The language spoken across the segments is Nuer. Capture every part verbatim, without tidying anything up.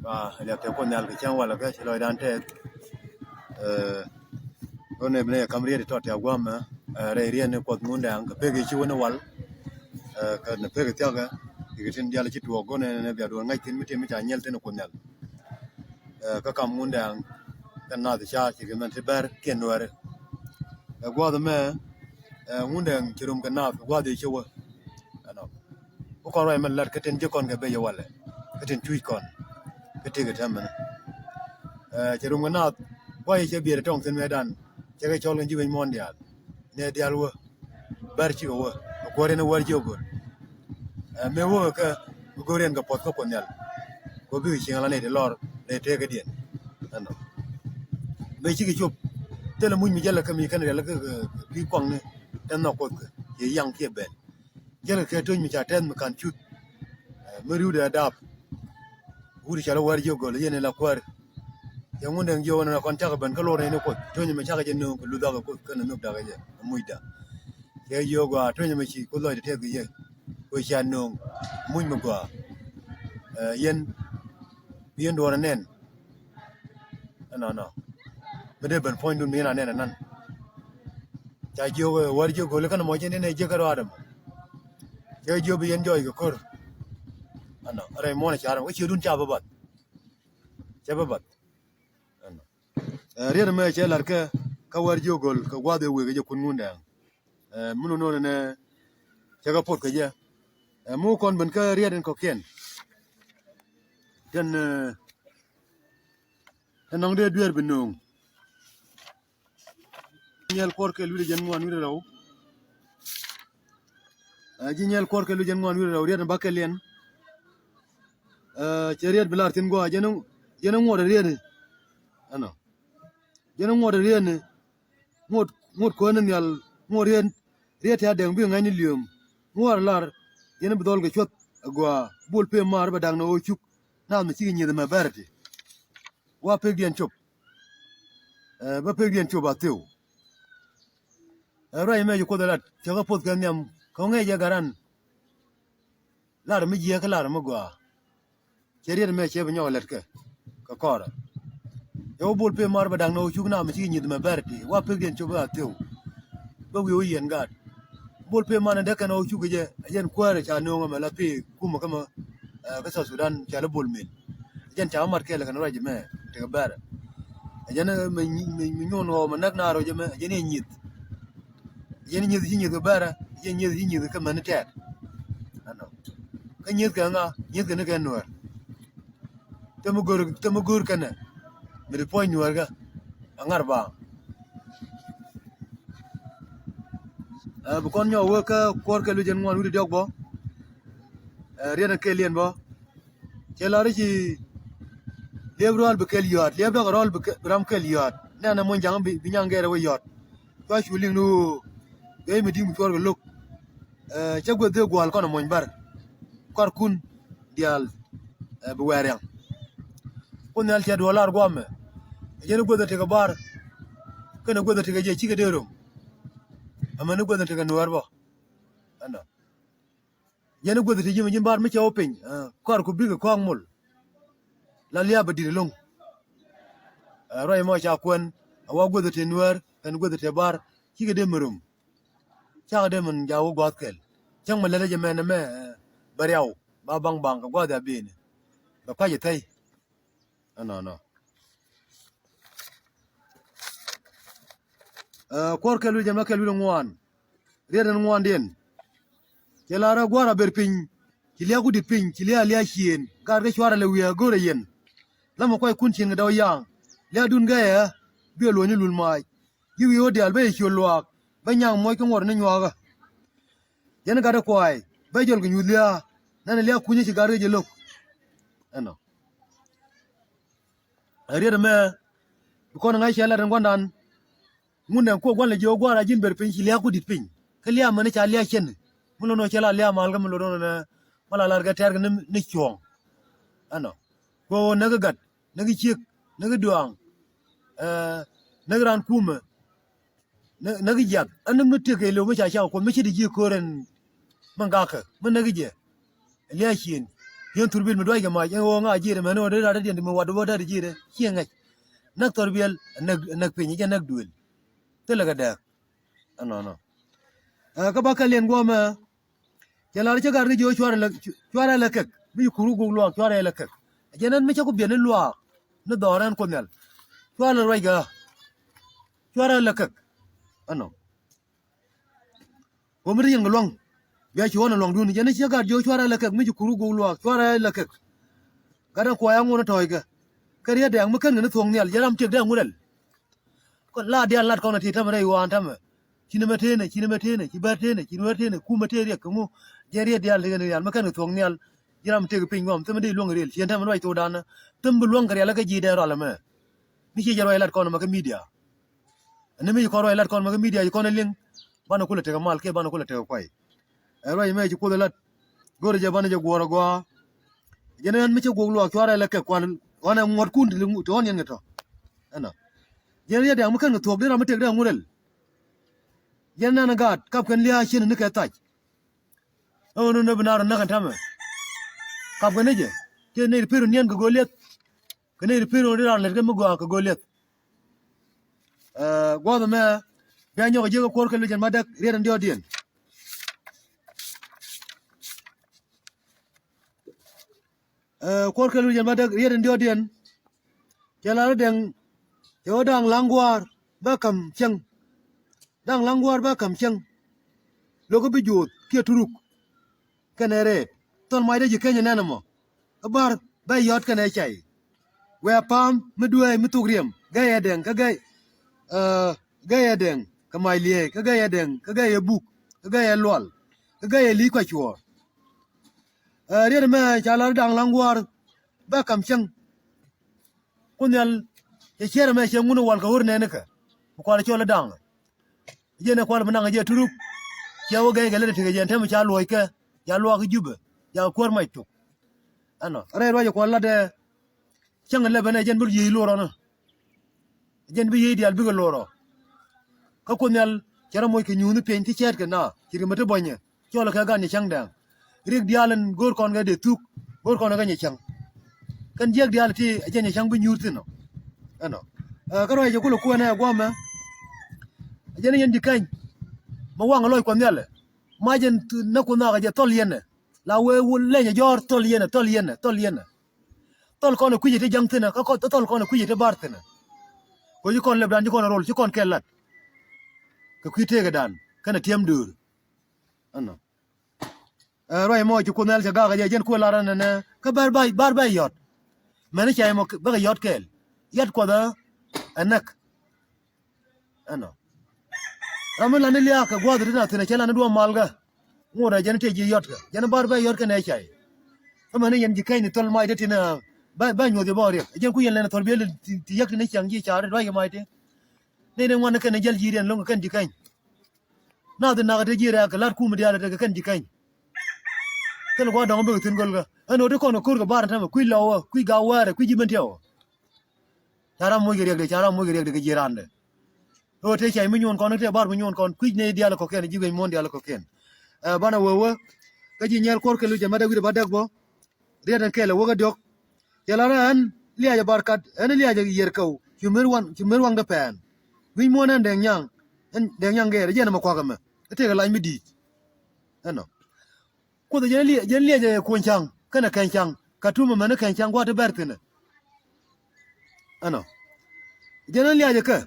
Liak tɛ Kuoth Nhial kɛ cäŋ walɛ kɛ ci lɔcdan tɛth. Ɛ, ɣän ɛ bi nɛ yɛ kam riet tɔt tɛ guamɛ, ɛ, rɛy riet ni Kuoth Ŋundɛŋ kɛ pek i̱ ci wen wal. Ɛ, kɛ ni pek i̱ thiakɛ ikɛ tin dial ci tuɔɔk ɣän ɛ ni bia duɔl ŋa̱c thin mi tim mi ca nyɛl thin Kuoth Nhial. Ɛ, kä kam Ŋundɛŋ kɛ nath ca ci kɛ mɛn ti bɛr kiɛn nuɛri. Ɛ gua̱th mɛ, ɛ, Ŋundɛŋ ci rum kɛ nath gua̱th i̱ ci wä. Ɛnɔ. Ku kɔn ruac mɛ lat kä tin ji̱ kɔn kɛ ben yɛ walɛ, kä tin cuc kɔn kä tëkɛ tɛmɛnɛ. Ɛ, cɛ rum kɛ naath gua̱c cɛ biɛt tɔŋ thin mɛ dan cɛ kɛ cɔl kɛ ji̱ wec muɔ̱ɔ̱n diaal. Nɛ diaal wä bär cikɛ wä kɛ kuäär in wäär jiök go̱r. Ɛ, mëë wä kɛ go̱r in kɛ puɔth kä Kuoth Nhial. Kɛ bikɛ cieŋ la nɛy ti lɔr nɛy tëëkädiɛn. Ɛnɔ. Mëë cikɛ cop thilɛ muc mi jälɛ kä mi kɛn rial kä bi kuaŋni tɛn nhɔk Kuoth kɛ ciɛ yaŋ kiɛ ben. Jälkɛ kɛ töny mi ca tɛth mi ka̱n cuth. Ɛ, mi riwdɛ dap. Wut ca lɛ wäär jiök gɔl yɛn ila kuäär. Cɛ Ŋundɛŋ jiök ɛn kɔn cakɛ ben kä luɔr nɛy ni Kuoth. Töny mi cakɛ jɛ nööŋ kɛ luth akɛ Kuoth kɛn nöök dakɛ jɛ mucda. Cɛ jiök gɔaa töny mi ci Kuoth lɔcdɛ tɛth kɛ yɛ. Kuoth ca nööŋ muc mi gɔaa. Ɛ, yɛn bi yɛn duɔ̱ɔ̱r ɛ nɛn. Ɛnɔnɔ. Mi dee ben puɔ̱nydun mi yɛn a nɛn anan. Ca jiök ɛ wäär jiök gööli kɛn mɔ cɛ ni nɛ jiäkä rɔaadɛ mɔ. Cɛ jiök bi yɛn jɔɔc kɛ ko̱r. Ɛnɔ rɛy muɔ̱ɔ̱n ɛ ca̱r ɛmɔ kä ciötdun ca bä bath. Cɛ bä bath. Ɛnɔ. Ɛ, riet ɛmɛ cɛ la̱r kɛ kä wäär jiök gööl kɛ gua̱a̱th ëë wëë kɛ jɛ kun Ŋundɛŋ. Ɛ, mun nɔnɔ nɛ cɛ kɛ puɔth kɛ jɛ. Ɛ, mun kɔn ben kä riet in kɔ̱kiɛn. Tɛn, ɛ, tɛn nɔŋ dee dueer bi nööŋ. Ji̱ Nyɛl kuɔr kɛ lui̱dɛ jɛn ŋuan wi̱dɛ rɛw. Ɛ, ji̱ Nyɛl kuɔr kɛ lui̱dɛ jɛn ŋuan wi̱dɛ rɛw riet in bakɛ liɛn. Ɛ, cɛ riet bi lar thi̱n gua̱a̱ jɛn, jɛn ŋuɔt riet in. Ɛnɔ. Jɛn ŋuɔt riet in. Ŋot, ŋot kuäär ni nhial, ŋot riet, riet tɛ̈ adɛŋ bikɛ ŋa̱cni liööm. Ŋuɔ̱ɔ̱r lar, yɛn bi dhɔl kɛ cuɔth agɔaa, bol pee maar bɛ da̱ŋ ni ɣöö cuk, naath mi cikɛ nyieth ɛmɛ bɛr ti. Wa pekdiɛn cop. Ɛ, bä pekdiɛn cop a thiw. Ɛ, ruac ɛmɛ ci Kuoth ɛ lat, cɛ kɛ poth kɛ nhiam, kɛ ŋäc jɛ garan. Lar mi jiääk kä lar mi gɔaa. Cɛ riet mɛ cɛ bi nyɔk lɛt kɛ kɛ kɔrɛ. Cɛ wä bol pee mar bɛ da̱ŋ ni wä cuk nam mi ci nyieth mɛ bɛr ti wa pekdiɛn cop a thiw. Bä wi̱i̱ wä yɛn gaat. Bol pee mar ni däk kɛn wä cuk jɛ a jɛn kuäärɛ ca nööŋ mɛ la pee kumɛ kä mɛ, ɛ, kä South Sudan ca lä bol mil. A jɛn ca mat kɛɛl kɛn ruac mɛ tekɛ bɛrɛ. A jɛn mi, mi, mi nyuun ɣɔw mɛ näk naar wä jɛ mɛ a jɛn i̱ nyieth. Yɛn nyieth ci nyieth kɛ bɛrɛ, yɛn nyieth ci nyieth kɛ mɛn tɛɛt. Ɛnɔ. Kä nyieth kɛ ŋa, nyieth kɛ ni kɛ nuɛɛr. Thɛm mi go̱o̱r, thɛm mi go̱o̱r kɛnɛ. Mi di puɔ̱ny nuɛɛr kɛ. A ŋa̱r baaŋ. Ɛ, bi kɔn nyɔk wee kä kuɔr kɛ luc ɛn ŋuan wi̱cdɛ diɔk bä. Ɛ, riɛn ɛ kɛl yɛn bä. Cɛ lar i̱ ci liep rɔɔl bi kɛl yɔ̱a̱t, liep dɔk rɔɔl bi kɛ-, bi ram kɛl yɔ̱a̱t. Nɛnɛ muɔ̱ny ja̱ŋ bi, bi nyaŋ gɛɛrɛ wä yɔ̱a̱t. Cua cu liŋ ni ɣöö gɛy mi di̱i̱m cuɔr kɛ lo̱k. Ɛ, cä gueth dhee gua̱a̱l kɔn ɛ muɔ̱ny bär. Kɔrkun diaal, ɛ, bi wɛɛr riaŋ. Kun nhial cɛ duɔl lar guamɛ. Ɛ jɛn i̱ gueth ɛ tekɛ bar. Kɛnɛ gueth ɛ tekɛ jɛ cikɛ dee rom. Ɛmɛn i̱ gueth ɛ tekɛ nuɛɛr bä. Ɛnɔ. Yɛn i̱ gueth ti ji̱ mi ji̱n bar mi cɛ wä piny, ɛ, kɔr ku bikɛ kɔaŋ mol. La liaap ɛ di̱t ɛlɔ̱ŋ. Ɛ, ruac mɔ ca kuɛn, ɛ wa gueth ti nuɛɛr, kɛn gueth ti bar, cikɛ dee mi rom. Cakɛ dee min ja wä gua̱a̱th kɛl. Cäŋ mi lɛt ɛ jɛ mɛn ɛmɛ, ɛ, bɛ riaw, ba baŋ baŋ kɛ gua̱a̱th ya ben. Bɛ kuac ɛ thɛy. Ɛnɔnɔ. Ɛ, kuɔr kɛl wi̱c ɛmɛ kɛl wi̱c ŋuan. Riet ɛn ŋuandiɛn. Cɛ lar ɛ gua̱r a ber piny. Ci liak ku di̱t piny, ci liak a liak ciëën. Gaat kɛ cuarɛ lɛ wi̱i̱ a go̱rɛ yɛn. Lamɛ kuackun cieŋ kɛ dɔ̱w ya̱a̱ŋ. Liakdun gɛyɛ, biɛ luɔ̱ny ni lul maac. Ji̱ wi̱i̱ ɣöö diaal ben yɛ ciöl luaak. Ben nyaŋ muɔc kä ŋuɔt ni nyuakä. Yɛn gat ɛ kuay, ben jɔl kɛ nyuuth lia̱a̱. Nɛn ɛ liak kunyä ci gat kɛ jɛ lo̱k. Ɛnɔ. Ɛ riet ɛmɛ, bi kɔn ŋa̱c cɛ lat ɛn gua̱ndan. Ŋun dɛŋ kuɔ gua̱n lɛ jiɛ wä gua̱a̱r a ji̱n ber piny ci lia̱a̱ ku di̱t piny. Kä lia̱a̱ mäni ca lia̱a̱ cɛn. Mi lo̱n wä cɛ la lia̱a̱ mal kä mi lo̱n wä nɛ. Ma la lar kɛ tɛɛr kɛ ni, ni cuɔ̱ɔ̱ŋ. Ɛnɔ. Kuɛ wä näk gat, näk ciek, näk duaaŋ. Ɛ, näk raan kumɛ. Näk, näk jiath. Ɛn mi tëk kɛ lo̱ mi ca cak kuɔth mi ci di ji̱ ko̱r ɛn. Mi gakä, mi näk jɛ. Lia̱a̱ cien. Yien thurbil mi duac kɛ mac ɛn ɣöö ŋa ji̱ ɛmɛn ɣöö dee rat dee diɛn ti mi wat wä dee ji̱ ɛdɛ ciɛ ŋäc. Näk thurbil ɛ näk, ɛ näk piny ɛ jɛ näk duël. Thilɛ kɛ dääk. Ɛnɔnɔ. Ɛ, kä ba kɛ liɛn guɔmɛ. Cɛ lar cä gat kä jiö cuarɛ lɛ, cuarɛ lɛ kek mi ci kur kä guk luaak cuarɛ lɛ kek. Ɛ jɛn ɛn mi cä ku biɛn ni luaak ni dhɔr ɛn Kuoth Nhial. Cuarɛ lɛ ruac gɛ. Cuarɛ lɛ kek. Ɛnɔ. Wä mi ri yɛn kɛ luaŋ. Bia ci ɣɔn ɛ luaŋdun jɛn ni cä gat jiö cuarɛ lɛ kek mi ci kur kä guk luaak cuarɛ lɛ kek. Gat ɛn kuay aŋun ɛ tɔ̱ɔ̱c kɛ. Kɛ riet dɛɛŋ mi kän kɛ ni thuɔ̱k nhial jɛ ram tiek dee aŋun rɛl. Kɔn la diaal lat kɔn a ti tämɛ rɛy ɣɔaan tämɛ. Ci ni mɛ tënɛ, ci ni mɛ tënɛ, ci bär tënɛ, ci ni bär tënɛ, kumɛ tëë riɛk kɛ ŋu. Jɛ riet diaal ti kɛn rial mɛ kɛn kɛ thuɔ̱k nhial. Ji̱ ram tëk piny ŋɔm thimɛ dee luäŋ riɛl ci ɛn tämɛ ruac thokdan. Thimɛ bi luäŋ kɛ rial kä ji̱ dee rual ɛmɛ. Mi ci jɛ ruac lat kɔn ɛmɛ kä media. Ɛn ni mi ci kɔn ruac lat kɔn ɛmɛ kä media ci kɔn ɛ liŋ. Banɛ kulɛ tekɛ mal kiɛ banɛ kulɛ tekɛ kuay. Ɛ ruac ɛmɛ ci Kuoth ɛ lat. Go̱rɛ jɛ banɛ jɛ guɔ̱ɔ̱r ɛ gɔaa. Jɛn ɛn mi cä guɔk luaak cuarɛ lɛ kɛ kual ɣɔn ɛ ŋuɔ̱tkun ti ɣɔn yɛn kɛ tɔ. Ɛnɔ. Jɛn riet dɛ̈ŋ mi kän kɛ thuɔ̱k di ram mi tëk dee ŋurɛl. Jɛn ɛn gaat kap kɛn lia̱a̱ ciën ni kɛ thac. Ɛ ɣän ni bi naar näk ɛn tämɛ. Kap kɛn ni jɛ. Tëë nɛy ti pi̱r niɛn kɛ go̱o̱l lieth. Kɛ nɛy ti pi̱r ɣän di ran lɛt kɛ mi gɔaa kɛ go̱o̱l lieth. Ɛ, guɔ̱th ɛmɛ bia nyɔk jiäk ɛ kuɔr kɛ luc ɛn ma däk riet ɛn diɔ̱ɔ̱diɛn. Ɛ, kuɔr kɛ luc ɛn ma däk riet ɛn diɔ̱ɔ̱diɛn. Cɛ lar ɛ dɛŋ cɛ wä da̱ŋ la̱ŋ gua̱a̱r bä ka̱m cäŋ. Da̱ŋ la̱ŋ gua̱a̱r bä ka̱m cäŋ. Lo̱k ɛ bi juuth kiɛ turuk. Kɛnɛ rɛɛt thɔl mac dee ji̱ keny ɛ nɛn ɛmɔ. Ɛ bär bä yɔt kɛnɛ cay. Wɛɛ pa̱a̱m mi dueec mi thok riɛm gɛy ɛ dɛŋ kä gɛy, ɛ, gɛy ɛ dɛŋ kɛ mac liɛɛc kä gɛy ɛ dɛŋ kä gɛy ɛ buk kä gɛy ɛ lual kä gɛy ɛ li̱i̱c kua cuɔɔr. Ɛ, riet ɛmɛ ca lar da̱ŋ la̱ŋ gua̱a̱r bä ka̱m cäŋ. Kuoth Nhial cɛ ciɛɛr ɛmɛ cɛ ŋun ɛ wal kɛ ɣör nɛɛnikɛ. Bi kual cɔl ɛ da̱ŋ. Jɛn ɛ kual bi naŋ jɛ turuk. Cɛ wä gɛy kɛ lät ɛ tekɛ jɛn tɛmɛ ca luɔ̱ckɛ. Ca luaak kä Jubɛ. Ca kuäär mac tok. Ɛnɔ rɛy ruac ɛ kual latdɛ. Cäŋ ɛ lɛpɛn ɛ jɛn bi yiëë lorɔnä. Jɛn bi yiëë diaal bikɛ lorɔ. Kä Kuoth Nhial cɛ rɔ moc kɛ nyuuth ni piɛny ti cɛɛt kɛ na ci rimɛ ti bɔnyɛ. Cɔl kɛ gan nyɛ cäŋ dɛŋ. Riɛk diaal in go̱o̱r kɔn kɛ dee thuk. Go̱o̱r kɔn kɛ nyɛ cäŋ. Kɛn jiäk diaal ti ɛ jɛn nyɛ cäŋ bi nyuur thin ɔ. Ɛnɔ. Ɛ, kä ruac jɛ kulɛ kuɛn ɛ guamɛ. Ɛ jɛn yɛn ji̱ kɛny. Mɛ waŋ lɔc Kuɔth Nhial ɛ. Ma jɛn näk Kuoth Nhial kɛ jɛ thɔl yɛn ɛ. La wee wul leny ɛ jɔ̱ɔ̱r thɔl yɛn ɛ, thɔl yɛn ɛ, thɔl yɛn ɛ. Thɔl kɔn ɛ kui̱c ɛ ti ja̱ŋ thin ɛ, kä kɔn thɔl kɔn ɛ kui̱c ɛ ti bar thin ɛ. Kɛ ci kɔn lɛpdan ci kɔn ɛ rol ci kɔn kɛ lat. Kɛ kui̱ tëëkɛ dan kɛnɛ tiɛm döör. Ɛnɔ. Ɛ, ruac mɔ ci Kuoth Nhial cɛ gak ɛ jɛ jɛn kuɛ lar ɛnɛnɛ. Kä bär ba, bär ba yɔt. Mɛn i̱ ca yɛ mɔ bäkɛ yɔt kɛɛl. Yat Kuɔth ɛ, ɛ näk. Ɛnɔ. Ram mi lan ni liaak kɛ gua̱a̱th ti na thi̱n ɛ cɛ lan ni duɔ̱ɔ̱m malkä. Ŋot ɛ jɛn tëë ji̱ yɔt kɛ. Jɛn bär ba yɔt kɛn ɛ ca yɛ. Kä mɛn i̱ yɛn ji̱ kɛny ni thɔl mac ti tin ɛ. Bä, bä nyuɔth yɛ bä riɛk. Ɛ jɛn ku yɛn lɛn thɔl biɛl ti, ti yäk ti ni ciaŋ ji̱ ca ri ruac kɛ mac ti. Ni ni ŋuan ni kɛn ni jäl ji̱ riɛn lo̱ŋ kɛ kɛn ji̱ kɛny. Nath in nakä te ji̱ rɛ̈ɛ̈k kɛ la̱t kum diaal tekɛ kɛn ji̱ kɛny. Kɛn gua̱a̱r dɔ̱ŋ bikɛ thi̱n gölkä. Ɛn ɣöö te kɔn kɛ ko̱r kɛ bar in tämɛ kui̱ lɔwä kui̱ ga̱a̱ wäärɛ kui̱ ji̱ ben tiɛwä. Ca ram moc kɛ riɛkdɛ ca ram moc kɛ riɛkdɛ kɛ ji̱ randɛ. Ɣöö te cay mi nyuɔn kɔn te bar mi nyuɔn kɔn kui̱ nɛy diaal kɔkiɛn ji̱ guic muɔ̱ɔ̱n diaal kɔkiɛn. Ɛ banɛ wee wee. Kä ji̱ nyɛɛl kuɔr kɛ luc ɛmɛ dee wi̱cdɛ ba dɛk bä. Riet ɛn kɛɛl ɛ wek a diɔ̱k. Cɛ lar ɛn liac ɛ barkat ɛn liac ɛ yiɛr kɛw. Cu mer wan cu mer waŋdɛ pɛɛn. Wi̱c muɔ̱ɔ̱n ɛn dɛŋ nyaŋ. Ɛn dɛŋ nyaŋ gɛɛr ɛ jɛn ɛmɛ kuak ɛmɛ. Ɛ tëëkɛ lac mi di̱i̱t. Ɛnɔ. Kuoth ɛ jɛn liac, jɛn liac ɛ kuɔ̱ny ca̱ŋ kɛnɛ kɛny ca̱ŋ. Ka tum ɛmɛn ɛ kɛny ca̱ŋ gua̱a̱t ti bɛr thi̱n ɛ. Ɛnɔ. Jɛn ɛn liac ɛ kɛ.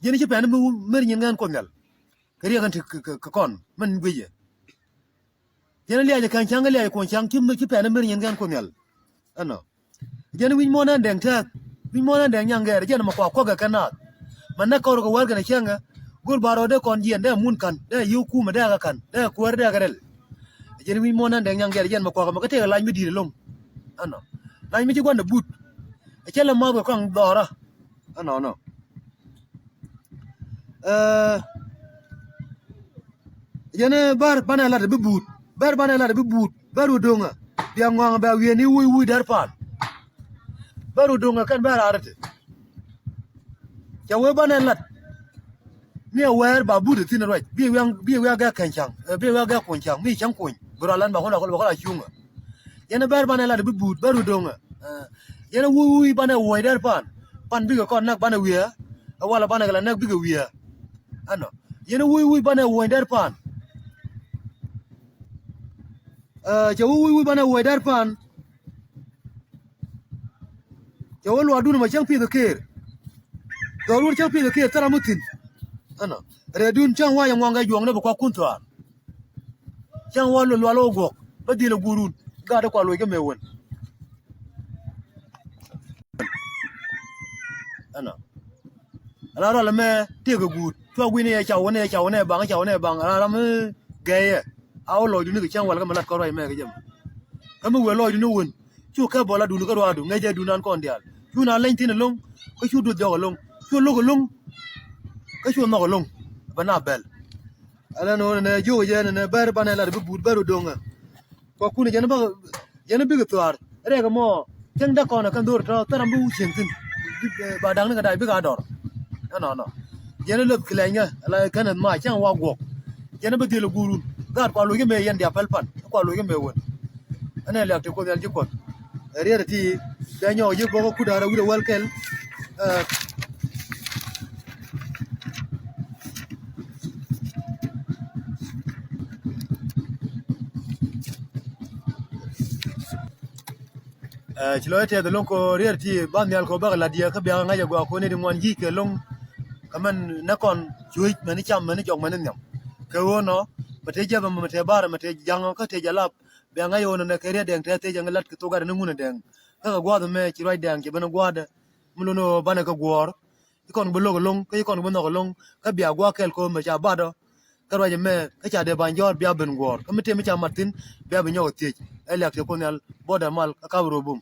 Jɛn ci pɛn mi mer nyin ŋɛn Kuoth Nhial. Kɛ riɛk ɛn ti kɛ, kɛ, kɛ kɔn mɛn guic ɛ. Jɛn liac kɛn ca̱ŋ liac kuɔn ca̱ŋ ci, ci pɛn mer nyin kɛn Kuoth Nhial. Ɛnɔ. Jɛn wi̱c muɔ̱ɔ̱n ɛn dɛŋ tɛth. Wi̱c muɔ̱ɔ̱n ɛn dɛŋ nyaŋ gɛɛr jɛn mɛ kuak kuäkɛ kɛn naath. Mɛ näk kɔr kɛ wäär kɛn cäŋɛ. Go̱r ba rɔɔdɛ kɔn jiɛn dee mun ka̱n dee yio̱w kumɛ dee kɛ ka̱n dee kuäär dee kɛ rɛl. Jɛn wi̱c muɔ̱ɔ̱n ɛn dɛŋ nyaŋ gɛɛr jɛn mɛ kuak mɛ kɛ tëëkɛ lac mi di̱i̱t ɛlɔ̱ŋ. Ɛnɔ. Lac mi ci gua̱n ɛ but. Ɛ cä lɛ ma̱th kɛ kɔaŋ dhɔrä. Ɛnɔnɔ. Ɛ, jɛn bär banɛ lat bi buut. Bär banɛ lat bi buut. Bär wä do̱ŋä. Bia ŋɔaŋ bɛ wiɛni wuc wuc däär paan. Bär wä do̱ŋä kɛn bär arɛtɛ. Cɛ wee banɛ lat. Mi a wɛɛr ba buut ɛ thi̱n ruac. Bi wiaŋ, bi wiaŋ gɛ kɛn ca̱ŋ. Ɛ, bi wiaŋ gɛ kuny ca̱ŋ. Mi ca̱ŋ kuny. Bi rɔ lan ba kɔn a kɔn ba kɔn a cuŋä. Yɛn ɛ bɛr banɛ lat bi buut bɛr wi doŋɛ. Yɛn ɛ wuc wuc banɛ wuɔ̱c dɛr pan. Pan bikɛ kɔn näk banɛ wiɛ. Ɛ walɛ banɛ kɛ la näk bikɛ wiɛ. Ɛnɔ. Yɛn ɛ wuc wuc banɛ wuɔ̱c dɛr pan. Cɛ wuc wuc wuc banɛ wuɔ̱c dɛr pan. Cɛ wä luaakdun mɛ cäŋ pi̱th ɛ ker. Dhɔr wun cäŋ pi̱th ɛ ker thil ram mi thi̱n. Ɛnɔ. Rɛɛdun cäŋ wac ɛ ŋuɔ̱ŋ kɛ juɔ̱ŋ ni bi kuakun thuaar. Cäŋ wä lual wä guɔ̱k bä dhil ɛ guurun gaat ɛ kua luɔc kä mëë wen. Ɛnɔ. Ala rual ɛmɛ tëëkɛ guut cua gui̱n i̱ ɛ caw wä ni ɛ caw wä ni ɛ baŋ ɛ caw wä ni ɛ baŋ ala ram mi gɛyɛ. A wä lɔcdun ni kɛ cäŋ wal kä mi lat kɔn ruac mɛ kɛ jɛ mɛ. Kä mi wëë lɔcdun ni wen cu kɛ bɔl adun kä ruaadu ŋäc jɛ dun an kɔn diaal cu na leny thi̱n ɛlɔ̱ŋ. Kä cu duth jɔk ɛlɔ̱ŋ cu lo̱k ɛlɔ̱ŋ. Kä cu nhɔk ɛlɔ̱ŋ bɛ na bɛl. Ala nɔ nɛ jiök jɛ nɛ bɛr banɛ lat bi buut bɛr doŋɛ. Kua kun jɛn bä jɛn bikɛ thuaar rɛk mɔ. Cäŋ däk kɔn kɛn dho̱r tɔ thäram bi wucieŋ thi̱n. Ba daŋ ni kɛ dac bikɛ a dɔr. Ɛnɔnɔ jɛn lep kilɛnyä ala kɛn ma cäŋ wa guɔk. Jɛn bi dhil gurun gaat kua loc kɛ mëë yɛn dia pɛl pan kua loc kɛ mëë wen. Ɛnɛ liak ti kuoth yal ji̱ kuɔth. Riɛt ti bɛ nyɔk ji̱ bɔk kut ara wi̱r ɛ wäl kɛl. Ci lɔc tɛth loŋ ko riɛr ti ban nhial ko bäk lat yɛ kä biak ŋa̱c agua ko ni di ŋuan yic kɛ loŋ. Kä mɛn nɛ kɔn cuec mɛn cam mɛn jɔk mɛn nhiam kɛ ɣöö nɔ mɛ te jiɛth mɛ te bar mɛ te jaŋ kä te jalap. Biak ŋa̱c ɣöö nɔ nɛ kɛ riɛr dɛŋ te thec ɛŋ lat kɛ thok gat ni ŋun dɛŋ kä kɛ gua̱th mɛ ci ruac dɛŋ ci ben gua̱dɛ. Mi lun ɣöö banɛ kɛ guɔ̱ɔ̱r. Ci kɔn bi lo̱k ɛlɔ̱ŋ kä ci kɔn bi nhɔk ɛlɔ̱ŋ kä bia gua̱a̱k kɛl ko̱o̱m mɛ ca batɔ. Kä ruac ɛmɛ kä ca dee ba nyɔ̱ɔ̱r bia ben guɔ̱ɔ̱r kä mi tëë mi ca mat thi̱n bia bi nyɔk ɛ thiec. Ɛ liak ti kuoth nhial buɔdɛ mal kä kap röö bum.